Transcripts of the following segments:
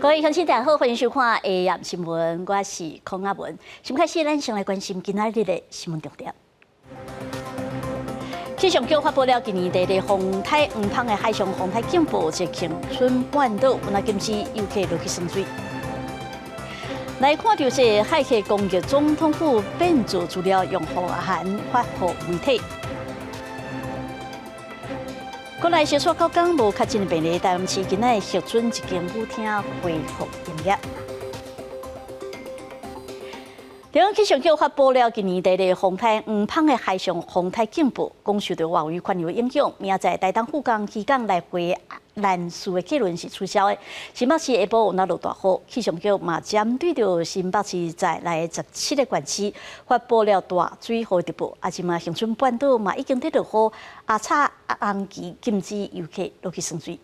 各位鄉親大家好，歡迎收看 AM 新聞，我是孔亞文。先開始，咱先來關心今仔日的新聞重點。氣象局發布了今年第一个風颱黃蜂的海上風颱警報，這恆春半島，有若禁止遊客落去耍水。來看著這駭客攻擊總統府變造資料，用烏函發予媒體。國內小說九工無確診的病例，台南市今仔日核准一間舞廳恢復營業。中央氣象局發布了今年第一個風颱黃蜂的海上風颱警報，講受著外圍環流影響，明仔載台東富岡漁港來回蘭嶼的客輪是取消的。新北市下晡有若落大雨，氣象局嘛針對著新北市在內17個縣市發布了大水雨特報。啊，這馬恆春半島嘛已經佇落雨，阿插紅旗禁止遊客落去耍水。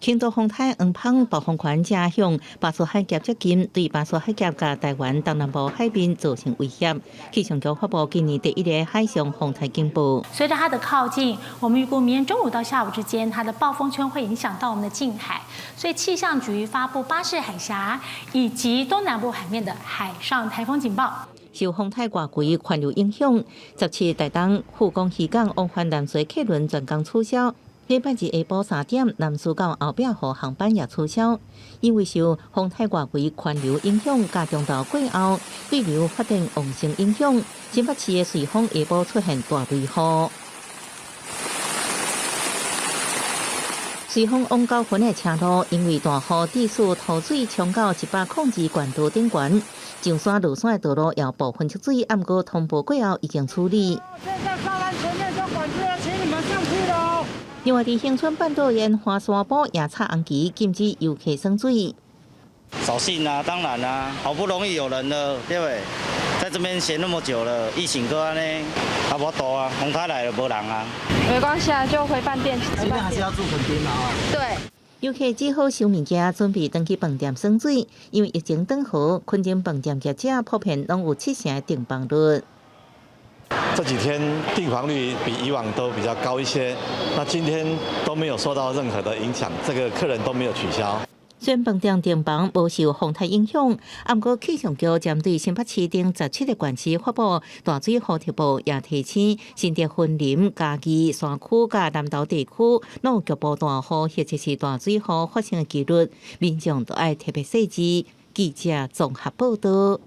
輕度風颱黃蜂暴風圈正向巴士海峽接近，對巴士海峽佮台灣東南部海面造成威脅。氣象局發布今年第一个海上風颱警報。隨著它的靠近，我們預估明天中午到下午之間，它的暴風圈會影響到我們的近海，所以氣象局發布巴士海峽以及東南部海面的海上颱風警報。受風颱外圍環流影響，17台東富岡漁港往返蘭嶼客輪全工取消。禮拜二下晡3點，南勢到後壁湖航班也取消，因為受風颱外圍環流影響，佮中晝過後對流發展旺盛影響，新北市的瑞芳下晡出現大雷雨。瑞芳往九份的車路因為大雨致使土水衝到102管道頂懸，上山落山的道路也有部分積水，毋過通報過後已經處理。另外，佇恆春半島沿華山埔也插紅旗，禁止遊客耍水。掃興啊，當然啦，好不容易有人了，對不對？在這邊閒那麼久了，疫情閣按呢，啊無度啊，風颱來了無人啊。沒關係啊，就回飯店。今天還是要住墾丁啊。對。遊客只好收物件，準備轉去飯店耍水，因為疫情轉好，墾丁飯店業者普遍攏有七成的訂房率。這幾天訂房率比以往都比較高一些，那今天都沒有受到任何的影響，這個客人都沒有取消。雖然飯店訂房無受風颱影響，毋過氣象局針對新北市等17個縣市發布大水雨特報，也提醒新竹、雲林、嘉義山區佮南投地區，攏有局部大雨或者是大水雨發生的幾率，民眾都愛特別細緻。記者綜合報道。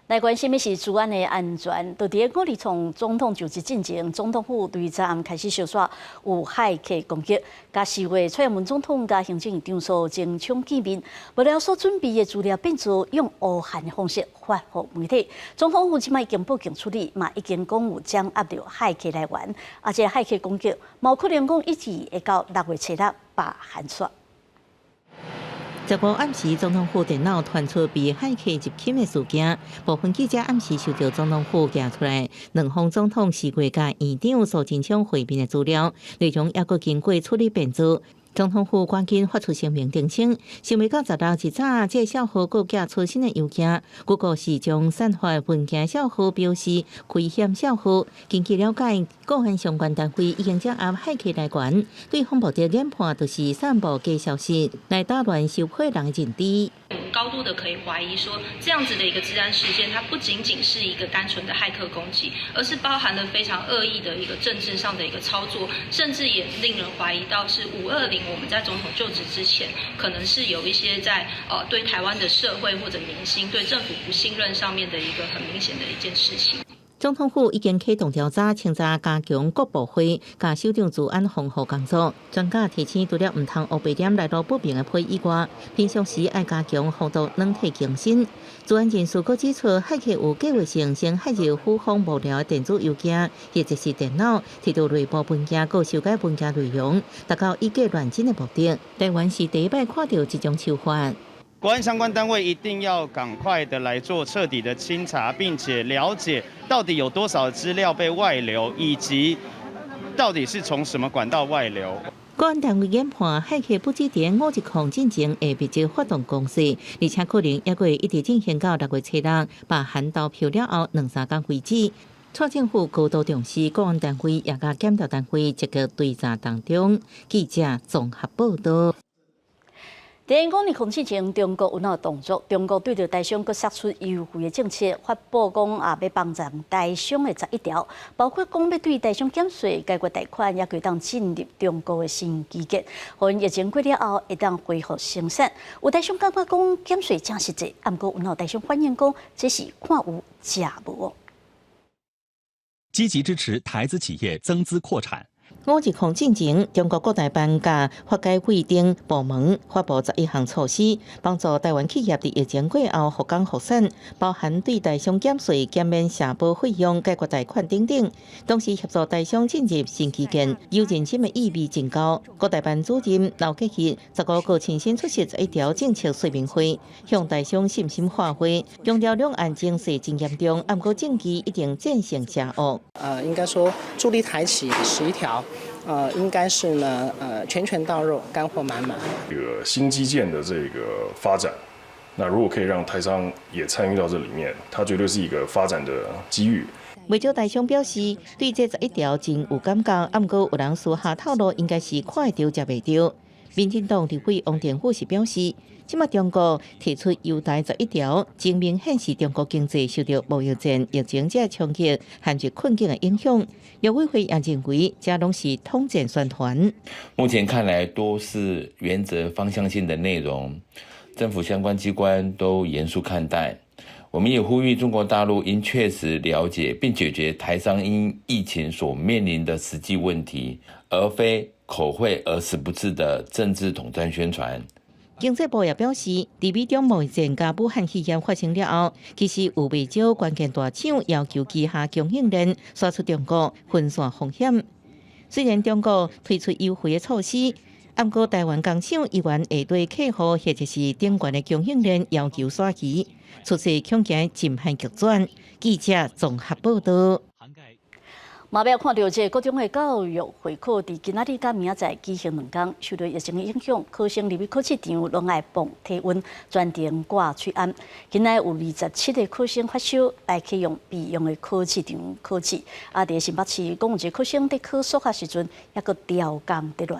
來關心的是資安的安全。就佇咧五二創總統就職進前，總統府對昨暗開始相煞有駭客攻擊，佮4月蔡英文總統佮行政院長蘇貞昌見面，無料所準備的資料變做用烏函的方式發予媒體。總統府這擺已經報警處理，嘛已經講有掌握著駭客來源，啊這駭客攻擊，嘛有可能講一直會到6月初六罷韓煞。15暗時，總統府電腦傳出被駭客入侵的事件，部分記者暗時收著總統府寄出來兩封總統四月佮院長蘇貞昌會面的資料，內容猶閣經過處理變造。總統府趕緊發出聲明澄清，想袂到16一早，這个帳號閣寄出新的郵件，谷歌是將散發文件帳號標示危險帳號。根據了解，國安相關單位已經掌握駭客來源，對方目的研判就是散布假消息，來打亂受騙人的認知。高度的可以懷疑說，這樣子的一個資安事件，它不僅僅是一個單純的駭客攻擊，而是包含了非常惡意的一個政治上的一個操作，甚至也令人懷疑到是520我們在總統就職之前，可能是有一些在對台灣的社會或者民心對政府不信任上面的一個很明顯的一件事情。總統府已經啟動調查，清查加強各部會佮首長資安防護工作。專家提醒，除了毋通烏白點來路不明的批以外，平常時愛加強防毒軟體更新。資安人士閣指出，駭客有計劃性先駭入府方幕僚的電子郵件或者是電腦，提到內部文件，閣修改文件內容，達到以假亂真的目的。台灣是第一擺看著這種手法。國安相關單位一定要趕快的來做徹底的清查，並且了解到底有多少資料被外流，以及到底是從什麼管道外流。國安單位研判，駭客不止佇510進前會密集發動攻勢，而且可能猶閣會一直進行到6月初六，罷韓投票了後兩三工為止。蔡政府高度重視，國安單位也佮檢調單位積極追查當中。記者綜合報道。佇五二空之前，中國有哪動作？中國對著台商閣釋出優惠的政策，發布講啊，欲幫助台商的11條，包括講欲對台商減稅、解決貸款，也會當進入中國的新基建。予𪜶疫情過了後，會當恢復生產。有台商感覺講減稅誠實際，啊，毋過有哪台商反映講這是看有食無。積極支持台資企業增資擴產。五二空進前，中國國台辦佮發改委等部門發布11項措施，幫助台灣企業佇疫情過後復工復產，包含對台商減稅、減免社保費用、解決貸款等等。同時協助台商進入新基建，誘人心的意味真高。國台辦主任劉結一15號親身出席11條政策說明會，向台商信心喊話，強調兩岸情勢真嚴重，毋過政治一定戰勝邪惡。應該說助力台企11條。應該是呢，拳拳到肉，乾貨滿滿。這個新基建的這個發展，那如果可以讓台商也參與到這裡面，它絕對是一個發展的機遇。不少台商表示，對這十一條真有感覺，毋過有人私下透露，應該是看會著食袂著。民進黨立委王定宇是表示，這馬中國提出優待十一條，真明顯是中國經濟受著貿易戰、疫情這衝擊、陷入困境的影響。陸委會也認為，這攏是統戰宣傳。目前看來，多是原則方向性的內容，政府相關機關都嚴肅看待。我們也呼籲中國大陸應確實了解並解決台商因疫情所面臨的實際問題，而非口惠而實不至的政治統戰宣傳。經濟部也表示，佇美中貿易戰佮武漢肺炎發生了後，其實有袂少關鍵大廠要求旗下供應鏈徙出中國，分散風險。雖然中國推出優惠的措施，毋過台灣工廠依然會對客戶或者是頂懸的供應鏈要求徙移，趨勢恐驚真歹逆轉。記者綜合報道。嘛欲看著這個國中的教育會考，佇今仔日佮明仔載舉行兩工，受著疫情的影響，考生入去考試場攏愛磅體溫，全程掛喙罨。今仔有27個考生發燒，來啟用備用的考試場考試。啊，佇新北市，講有一個考生佇考數學時陣，猶閣調工佇亂。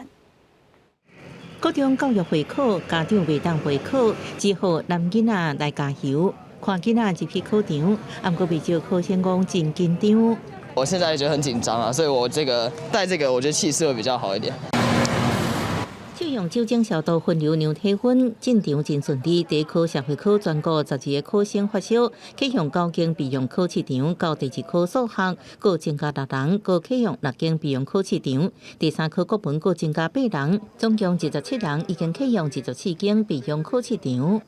國中教育會考，家長袂當陪考，只好攬囡仔來加油，看囡仔入去考場，毋過袂少考生講真緊張。我現在覺得很緊張啊，所以我這個戴這個，我覺得氣勢會比較好一點。使用酒精消毒分流量體溫，進場真順利。第一科社會科全國12個考生發燒，啟用九間備用考試場；到第二科數學，閣增加六人，閣啟用六間備用考試場。第三科國文閣增加八人，總共27人，已經啟用24間備用考試場。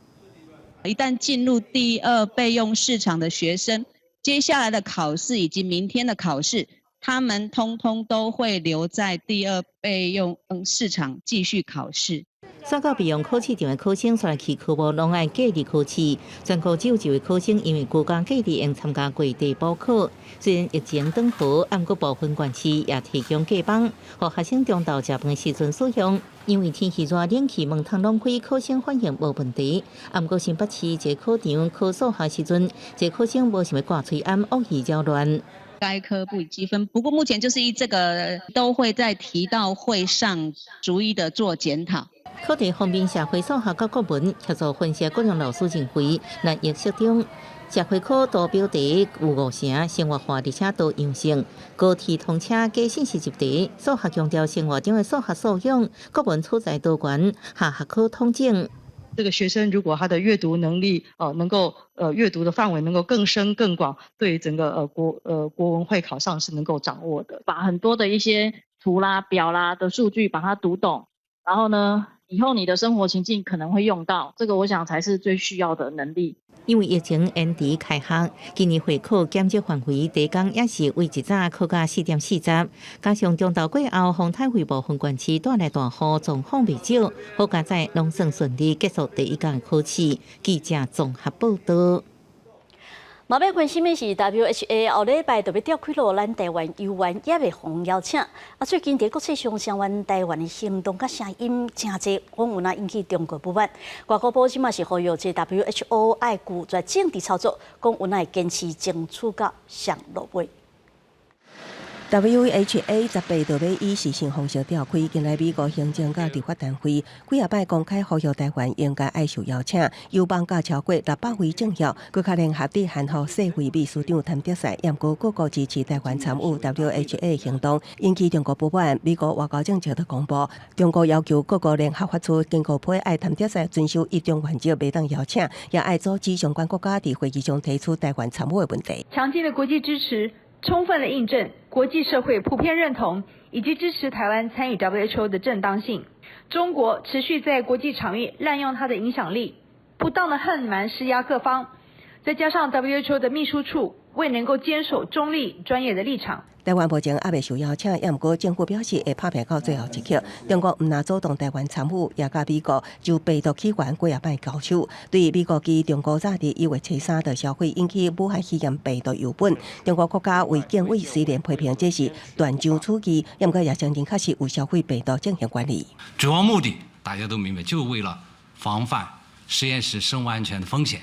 一旦進入第二備用試場的學生，接下來的考試以及明天的考試，他們通通都會留在第二備用試場繼續考試。所有備用考試場的考生，煞來去科目攏愛隔離考試。全國只有一位考生因為居家隔離，會參加過地補考。雖然疫情轉好，毋過部分縣市也提供隔班，予學生中晝食飯的時陣使用。因為天氣熱，冷氣門窗攏開，考生反應無問題。毋過新北市一個考場考數學時陣，一個考生無想欲掛喙罨，惡意擾亂。該科不予計分，不過目前就是依這個都會在提到會上逐一的做檢討。考題方面，社會數學佮國文協助分析，國中老師認為難易適中。社會科圖表題有五成，生活化而且多樣性。高鐵通車加信息入題，數學強調生活中的數學素養，國文取材多元，下學科統整。這個學生如果他的閱讀能力，能夠，閱讀的範圍能夠更深更廣，對整個國文會考上是能夠掌握的。把很多的一些圖啦、表啦的數據把它讀懂，然後呢，以後你的生活情境可能會用到，這個我想才是最需要的能力。因為疫情延遲開學，今年會考檢測範圍提供也是為一早考到4點40，加上中晝過後，風台會部分縣市帶來大雨，狀況袂少，好佳哉攏算順利結束第一工考試。記者綜合報道。嘛欲關心的是 WHA 後禮拜就欲調開囉，咱台灣猶原猶會予邀請。啊，最近佇國際上聲援台灣的行動佮聲音誠濟，講有若引起中國不滿。外交部這馬是呼籲這 WHO 愛拒絕政治操作，講有若會堅持爭取到上落尾。WHA 18就欲以視訊方式召開，近來美國行政佮立法單位幾仔擺公開呼籲台灣應該愛受邀請，有望佮超過600位政要，閣較聯合致函予世衛秘書長譚德塞，毋過各國支持台灣參與 WHA 行動，引起中國不滿。美國外交政策就公布，中國要求各國聯合發出警告批，愛譚德塞遵守一中原則，袂當邀請，也愛阻止相關國家佇會議中提出台灣參與的問題。強勁的國際支持，充分的印證國際社會普遍認同以及支持台灣參與 WHO 的正當性。中國持續在國際場域濫用它的影響力，不當的橫蠻施壓各方，再加上 WHO 的秘書處未能夠堅守中立專業的立場。台灣目前猶未受邀請，毋過政府表示會拍拚到最後一刻。中國毋但阻擋台灣參與，也佮美國就病毒起源幾仔擺交手。對美國及中國早佇1月初3就銷毀引起武漢肺炎病毒樣本，中國國家衛健委雖然批評這是斷章取義，毋過也承認確實有銷毀病毒進行管理。主要目的大家都明白，就為了防範實驗室生物安全的風險，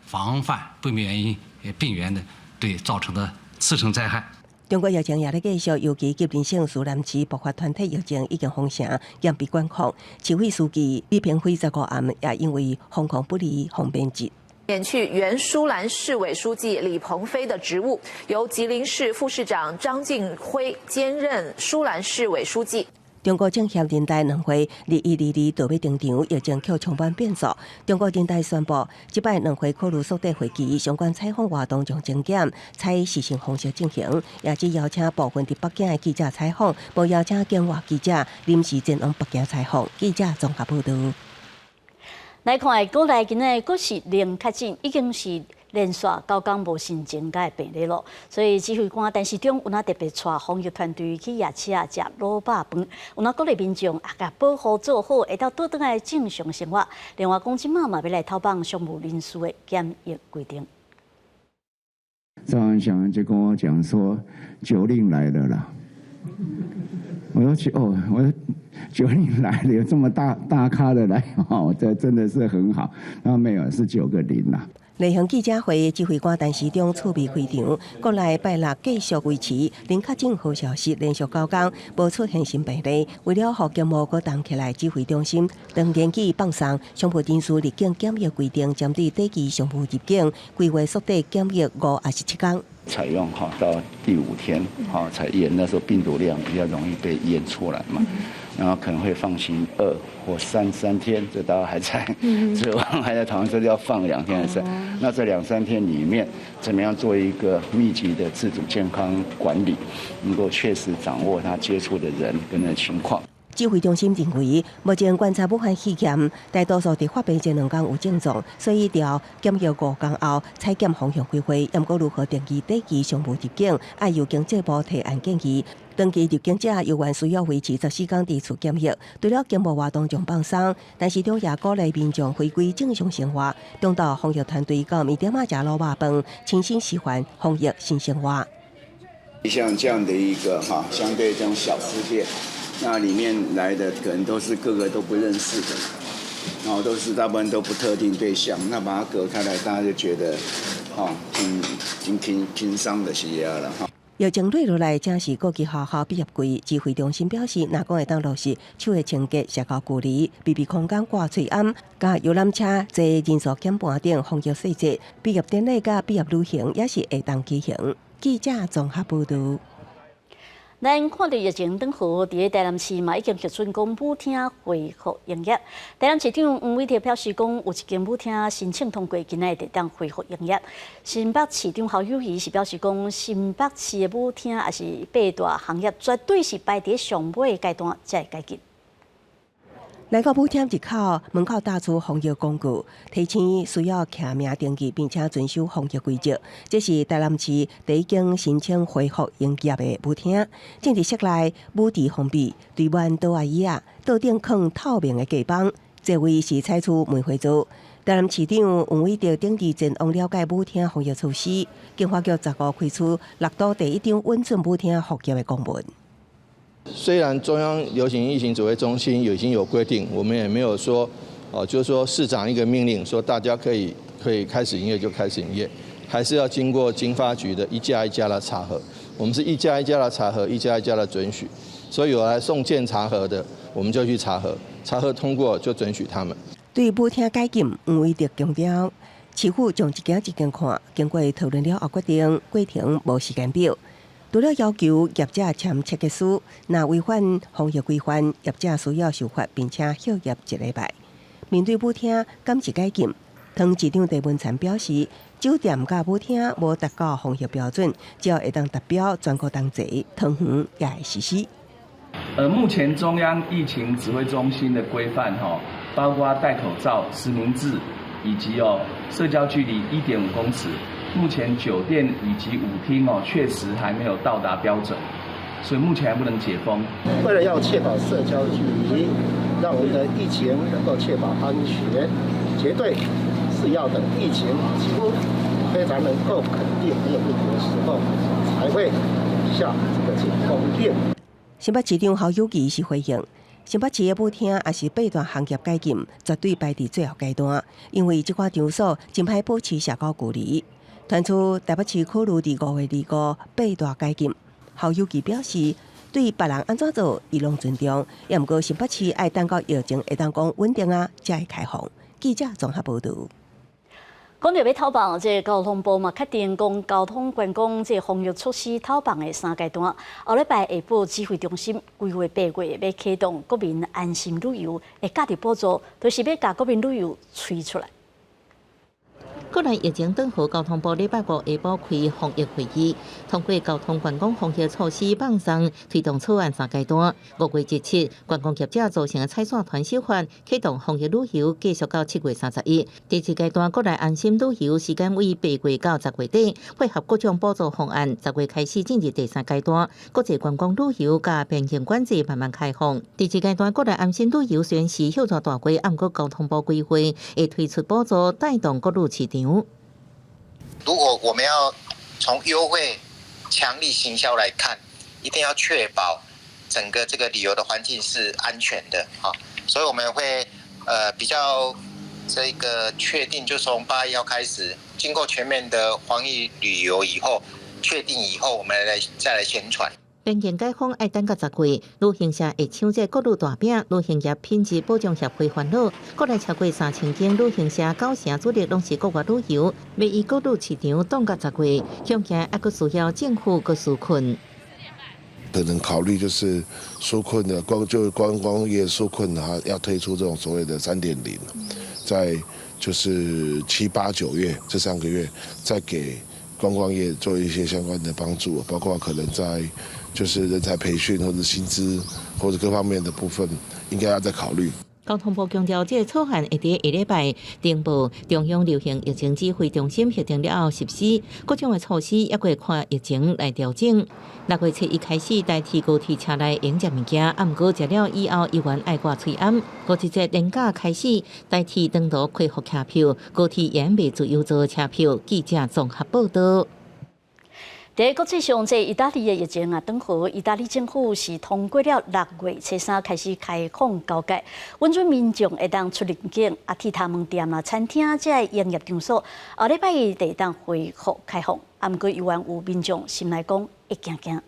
防範不明原因病原的對造成的次生災害。中國疫情也咧繼續，尤其吉林省舒蘭市爆發團體疫情已經封城，嚴密管控。市委書記李鵬飛15暗也因為防控不力，予免職。免去原舒蘭市委書記李鵬飛的職務，由吉林市副市長張進輝兼任舒蘭市委書記。中國政協人大兩會2122就欲登場，疫情卻充滿變數。中國人大宣布，這擺兩會考慮縮短會期，相關採訪活動將精簡，採視訊方式進行，也只邀請部分佇北京的記者採訪，無邀請境外記者臨時前往北京採訪。記者綜合報導。來看，國內今仔閣是零確診，已經是連續9工無新增加的病例咯。所以指揮官陳時中有哪特別帶防疫團隊去夜市啊食滷肉飯，有哪鼓勵民眾啊，共保護做好，會當倒轉來正常生活。另外講，這馬嘛欲來透放商務人士的檢疫規定。早上小就跟我講說，九令來了啦。我說去哦，我說九令來了，有這麼大大咖的來，哦，這真的是很好。然後沒有，是9個0啦。例行記者會，指揮官陳時中趣味開場，國內拜六繼續維持零確診好消息，連續9工無出現新病例。為了予規模閣動起來，指揮中心當年起放鬆商務人士入境檢疫規定，針對短期商務入境規劃縮短檢疫5抑是7工。採用哈到第五天哈才驗，那時候病毒量比較容易被驗出來嘛，然後可能會放行2或3天，這大家還在，這我們還在討論說要放2天還是？那這兩三天裡面，怎麼樣做一個密集的自主健康管理，能夠確實掌握他接觸的人跟那情況。指揮中心認為，目前觀察武漢肺炎大多數佇發病前2工有症狀，所以調檢疫5工後採檢方向規劃。毋過如何定義短期商務入境，愛由經濟部提案建議。長期入境者猶原需要維持14工佇厝檢疫。除了經貿活動將放鬆，陳時中也鼓勵民眾回歸正常生活。中晝防疫團隊到麵店仔食滷肉飯，親身示範防疫新生活。像這樣的一個哈，相對這種小吃店。那裡面來的可能都是個個都不認識的，然後都是大部分都不特定對象，那把它隔開來，大家就覺得，哦，挺挺輕輕鬆的些了哈。疫情落落來，正是國際學校畢業季，指揮中心表示，若講會當落實手的清潔、社交距離、密閉空間掛喙罨、佮遊覽車坐人數減半等防疫細節，畢業典禮佮畢業旅行也是會當舉行。記者綜合報導。咱看著疫情轉好，佇咧台南市嘛已經核准講舞廳恢復營業。台南市長黃偉哲表示講，有一間舞廳申請通過，今仔日會當恢復營業。新北市長侯友宜是表示講，新北市的舞廳抑是八大行業，絕對是排佇上尾階段才會解禁。來到舞廳入口，門口貼出防疫廣告，提醒需要簽名登記，並且遵守防疫規則。這是台南市第一間申請恢復營業的舞廳。進入室內，舞池封閉，堆滿桌仔椅仔，桌頂囥透明的隔板，座位是採取梅花座。台南市長黃偉哲頂日前往了解舞廳防疫措施，經發局15開出六都第一張允准舞廳復業的公文。雖然中央流行疫情指揮中心已經有規定，我們也沒有說，哦，就是說市長一個命令，說大家可以開始營業就開始營業，還是要經過經發局的一家一家的查核。我們是一家一家的查核，一家一家的准許，所以有來送件查核的，我們就去查核，查核通過就准許他們。對舞廳解禁，黃偉哲強調，市府將一間一間看，經過討論了後決定，過程無時間表。除了要求業者簽切結書，若違反防疫規範，業者需要受罰，並且歇業一禮拜。面對舞廳敢是解禁，湯市長鄭文燦表示，酒店佮舞廳無達到防疫標準，只要會當達標，全國同齊，湯園也會實施。目前中央疫情指揮中心的規範，哈，包括戴口罩、實名制以及社交距離1.5公尺。目前酒店以及舞廳哦，確實還沒有到達標準，所以目前還不能解封。為了要確保社交距離，讓我們的疫情能夠確保安全，絕對是要等疫情幾乎非常能夠肯定沒有問題的時候，才會下這個解封令。新北市長侯友宜是回應，新北市的舞廳抑是八大行業解禁，絕對排佇最後階段，因為這款場所真歹保持社交距離。傳出台北市考慮佇5月25八大解禁，侯友宜表示，對別人按怎做，伊攏尊重。也毋過新北市愛等到疫情會當講穩定啊，才會開放。記者綜合報導。講著欲透放，這個交通部嘛確定講交通觀光這個防疫措施透放的三階段。後禮拜下晡指揮中心規劃8月欲啟動國民安心旅遊的價值補助，就是欲共國民旅遊催出來。國內疫情轉好，交通部禮拜五下晡開防疫會議，通過交通觀光防疫措施放鬆推動草案三階段。5月27，觀光業者組成的採線團首發啟動防疫旅遊，繼續到7月31。第二階段國內安心旅遊時間為8月到10月底，配合各種補助方案，10月開始進入第三階段，國際觀光旅遊佮邊境管制慢慢開放。第二階段國內安心旅遊雖然是歇大月，毋過交通部規劃會推出補助，帶動國旅市場。如果我們要從優惠、強力行銷來看，一定要確保整個這個旅遊的環境是安全的，所以我們會比較這個確定，就從8月1號開始，經過全面的防疫旅遊以後，確定以後，我們來再來宣傳。邊境解封愛等到10月，旅行社會搶這國旅大餅，旅行業品質保障協會煩惱，國內超過3000間旅行社，九成主力攏是國外旅遊，欲以國旅市場擋到10月，恐驚猶閣需要政府閣紓困。可能考慮就是紓困的光就觀光業紓困的話，要推出這種所謂的3.0，在就是7、8、9月這3個月，再給觀光業做一些相關的幫助，包括可能在就是人才培訓或者薪資或者各方面的部分，應該要再考慮。交通部強調，這個草案會佇下禮拜呈報中央流行疫情指揮中心核定了後實施，各種的措施猶閣會看疫情來調整。6月7日開始，代替高鐵車內會用食物件，啊，毋過食了以後猶原愛掛喙罨。五一節連假開始，台鐵長途恢復車票，高鐵也袂自由座車票。記者綜合報導。佇國際上，這意大利的疫情啊，轉好，意大利政府是通過了6月初3開始開放交界，允准民眾會當出入境啊，鐵頭毛店啦、餐廳這个營業場所，後禮拜一會當恢復開放。啊，毋過猶原有民眾心內講會驚驚。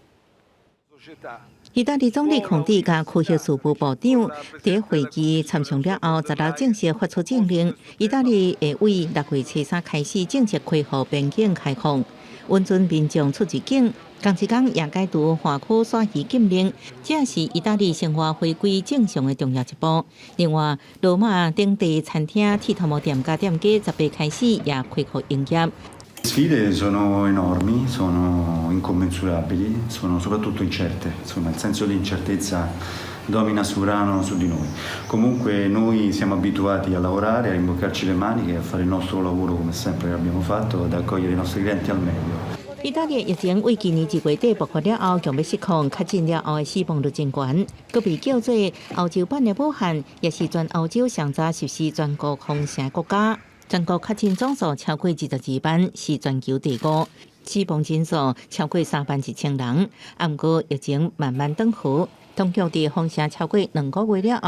意大利總理孔蒂佮區域事務部長佇會議參詳了後，16正式發出政令，意大利會為6月初3開始正式恢復邊境開放。允准民眾出入境，仝一工也解除華區鯊魚禁令，這是意大利生活回歸正常的重要一步。另外，羅馬等地餐廳、鐵頭毛店佮店家18開始也恢復營業。 Sfide sono enormi, sono incommensurabili, sono soprattutto incerte, insomma il senso di incertezza domina sovrano su di noi. Comunque noi siamo abituati a lavorare, a rimboccarci le maniche, a fare il nostro lavoro come sempre abbiamo fatto, ad accogliere i nostri clienti al meglio. 意大利疫情為今年2月底爆發了後，強欲釋放確診了後的死亡率真懸，閣被叫做歐洲版的武漢，也是全歐洲上早實施全國封城國家。全國確診總數超過22萬，是全球第五。死亡人數超過3萬1千人。毋過疫情慢慢轉好，當局佇封城超過2個月了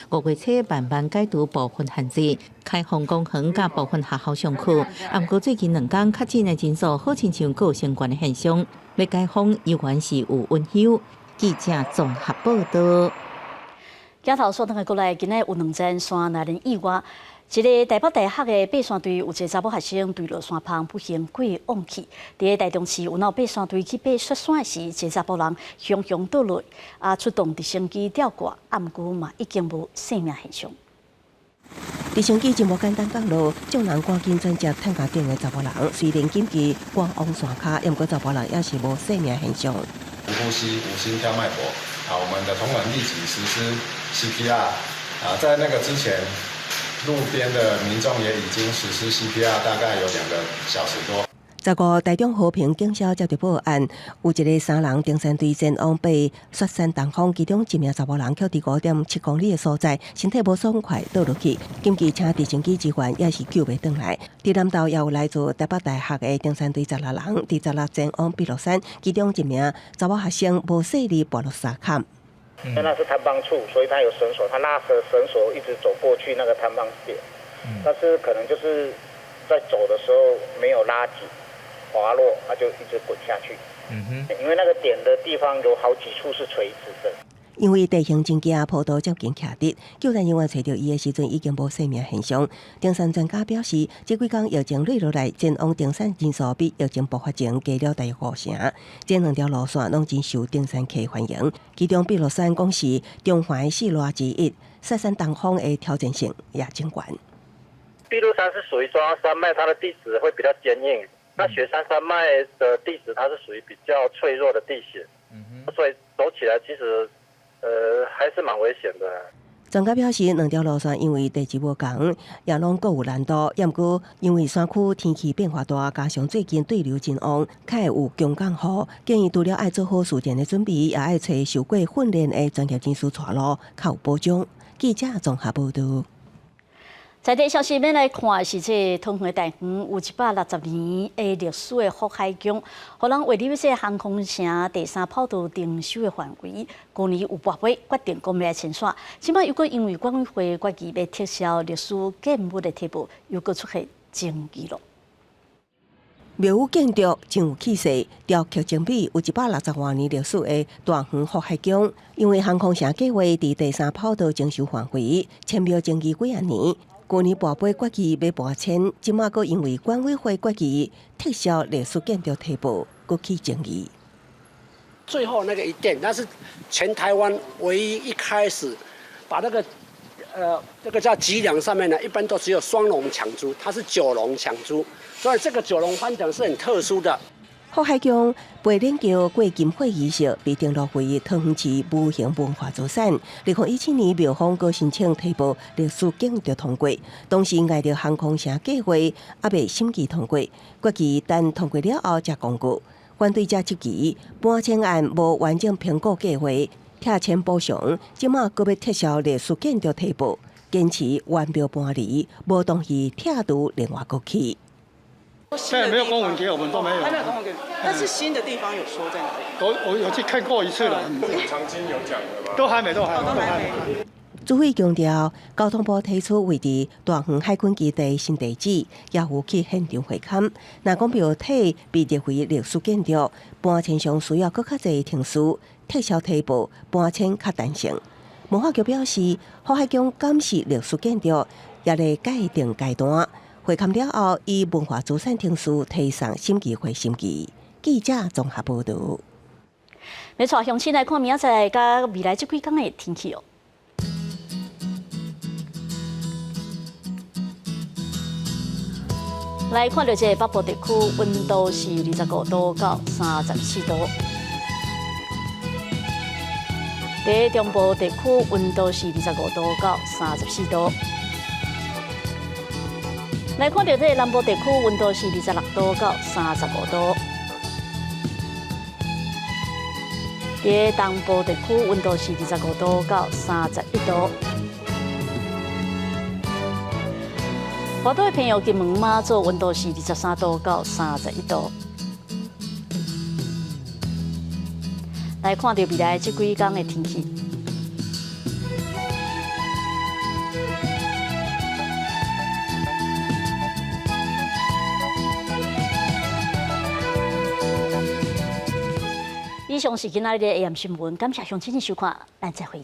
後，5月初慢慢解除部分限制，開放公園佮部分學校上課。啊，毋過最近2工確診的人數好親像閣有升懸的現象，欲解封猶原是有隱憂。記者綜合報道。鏡頭煞轉來過來，今仔有兩層山內人意外，一个台北大學的爬山隊有一个查某學生墜落山崩，不幸過往去。佇台中市有老爬山隊去爬雪山時，一个查埔人雄雄倒落，啊，出動直升機吊掛，啊，毋過嘛已經無生命現象。直升機真無簡單降落，眾人趕緊轉接擔架頂的查埔人，雖然緊急趕往山跤，毋過查埔人也是無生命現象。無呼吸、無心跳脈搏，啊，我們的同仁立即實施 CPR，啊，在那個之前，路邊的民眾也已經實施 CPR，大概有2個小時多。 15台中和平警消接到報案，有一个三人登山隊前往爬雪山東峰，其中一名查某人卻佇5.7公里的所在，身體無爽快倒落去，緊急請直升機支援，也是救袂轉來。佇南投也有來自台北大學的登山隊16人，佇16前往碧螺山，其中一名查某學生無細膩跋落沙坎。因為那是坍方處，所以他有繩索，他拉着繩索一直走過去那個坍方點，但是可能就是在走的時候沒有拉緊。滑落，它就一直滾下去。嗯哼，因為那個點的地方有好幾處是垂直的。因為地形真驚，坡度接近徛直，救援人員揣著伊的時陣已經無生命現象。登山專家表示，這幾工疫情累落來，前往登山人數比疫情爆發前加了大約5成。這兩條路線攏真受登山客歡迎。其中碧螺山講是中環四大之一，雪山東峰的挑戰性也真懸。碧螺山是屬於中央山脈，它的地質會比較堅硬。那雪山山脈的地質，它是屬於比較脆弱的地形，所以走起來其實，還是蠻危險的。專家表示，兩條路線因為地質無仝，也攏各有難度。也毋過，因為山區天氣變化大，加上最近對流真旺，較會有強降雨，建議除了愛做好事前的準備，也愛揣受過訓練的專業人士帶路，較有保障。記者綜合報道。在這消息面來看，是這桃園大園有160年的歷史的福海宮，予人劃入這航空城第三跑道徵收的範圍。舊年有跋杯決定講欲來清算，這擺又閣因為管委會決議欲撤銷歷史建物的提報，又閣出現爭議囉。廟宇建築真有氣勢，雕刻精美，有160外年歷史的大園福海宮，因為航空城計劃佇第三跑道徵收範圍，遷廟爭議幾仔年。舊年跋杯決議欲搬遷，這擺閣因為管委會決議撤銷歷史建築提報，閣起爭議。最後那個一殿，那是全台灣唯一一開始把那個，這個叫脊梁上面呢，一般都只有雙龍搶珠，它是九龍搶珠，所以這個九龍翻騰是很特殊的。福海宮爬輪轎過金會儀式被登錄為桃園市無形文化資產。2017年廟方閣申請提報歷史建築通過，當時礙著航空城計劃猶未審議通過，決議等通過了後才公告。反對者質疑搬遷案無完整評估計劃，拆遷補償，這擺閣欲撤銷歷史建築提報，堅持原廟搬離，無同意拆除另外閣起。現在沒有公文給我們都沒有，還沒有公文給，但是新的地方有說在哪裡？我有去看過一次了。長金有講的嗎？都還沒，都還沒，都還沒。朱輝強調，交通部提出位佇大園海軍基地新地址，也有去現場會勘。若講廟體被列為歷史建築，搬遷上需要閣較濟程序，撤銷提報，搬遷較彈性。文化局表示，福海宮敢是歷史建築，也咧改定階段。會勘了後，以文化資產程序提送審議會審議。記者綜合報導。沒錯，鄉親來看明仔載佮未來這幾工的天氣哦。來看到這個北部地區溫度是25度到34度，佇中部地區溫度是25度到34度。來看到這個南部地區溫度是26度到35度，佇東部地區溫度是25度到31度。外島的朋友金門馬祖溫度是23度到31度。來看到未來這幾工的天氣。以上是今仔日的 AM 新聞，感謝鄉親的收看，咱再會。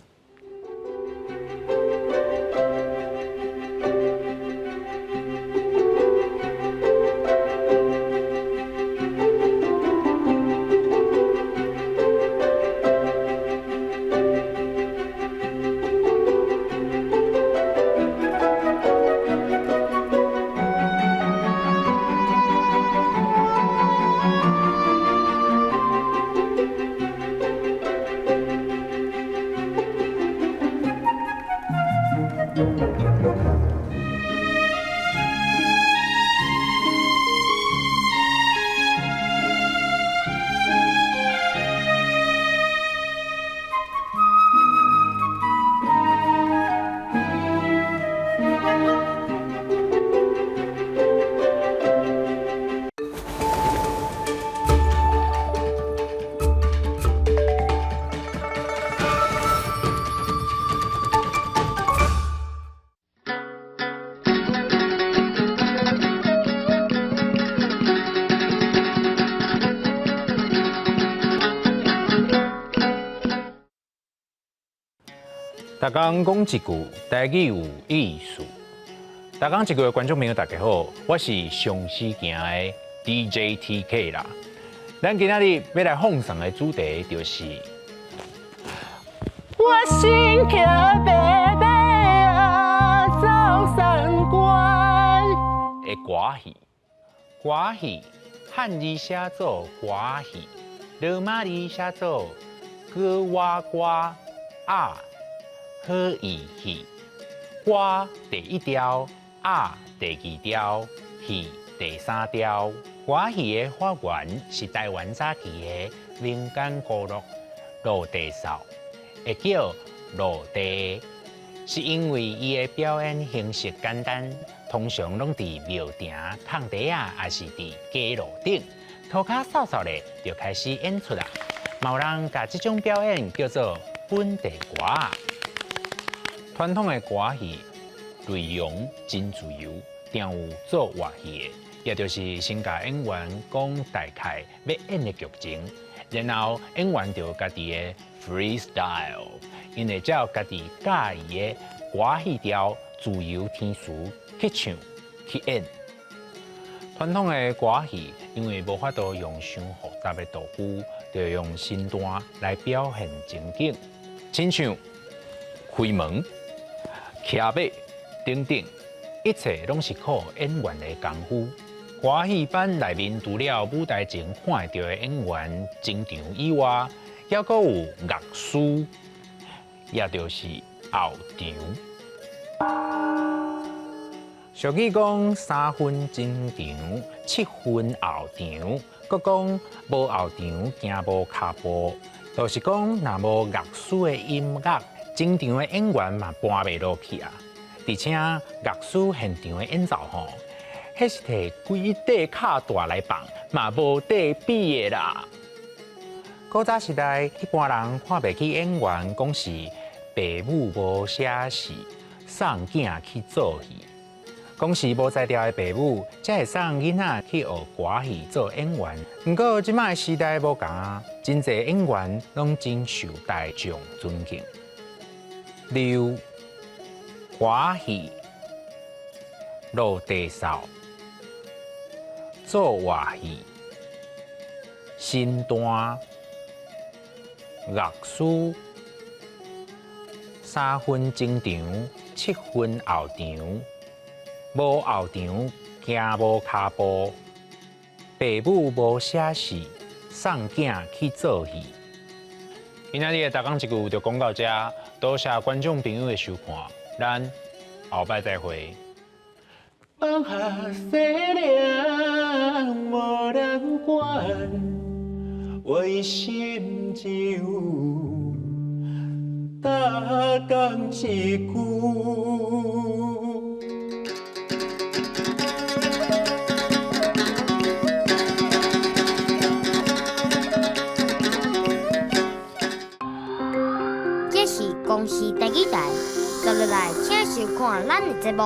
逐工講一句台語有意思。逐工一句的觀眾朋友，大家好，我是上時行的 DJ TK 啦。咱今仔日欲來放送的主題就是。我身騎白馬仔走三關。的歌戲，歌戲漢字寫做歌戲，羅馬字寫做歌瓦歌啊。好意戲，歌第一調，啊第二調，戲第三調。歌戲的發源是台灣早期的民間歌樂落地掃，會叫落地，是因為伊的表演形式簡單，通常攏佇廟埕、空地仔，抑是佇街路頂，塗跤掃掃咧就開始演出啦。嘛有人共這種表演叫做本地歌。傳統的歌戲內容真自由，定有做活戲的，也就是先共演員講大概欲演的劇情，然後演員就家己的 freestyle，𪜶會照家己佮意的歌戲調自由填詞去唱去演。傳統的歌戲因為無法度用傷複雜的道具，就用身段來表現情景，親像開門、騎馬等等，一切攏是靠演員的功夫。歌戲班內面除了舞台前看會著的演員前場以外，猶閣有樂師，也就是後場。俗語講三分前場，七分後場，閣講無後場行無跤步，就是講若無樂師的音樂，前場的演員嘛搬袂落去啊！而且樂師現場的演奏吼，彼是提規塊敲大來放，嘛無得比的啦。古早時代，一般人看袂起演員，講是爸母無寫字，送囝去做戲。講是無才調的爸母，才會送囡仔去學歌戲做演員。毋過這擺的時代無仝啊，真濟演員攏真受大眾尊敬。例如歌戲、落地掃、做活戲、身段、樂師、三分前場，七分後場，無後場行無跤步，爸母無寫字，送囝去做戲。今仔日的逐工一句就講到這，多謝觀眾朋友的收看，咱後擺再會。放下世涼無人管，我心只有逐工一句。這是公視第二台，接落來請收看咱的節目。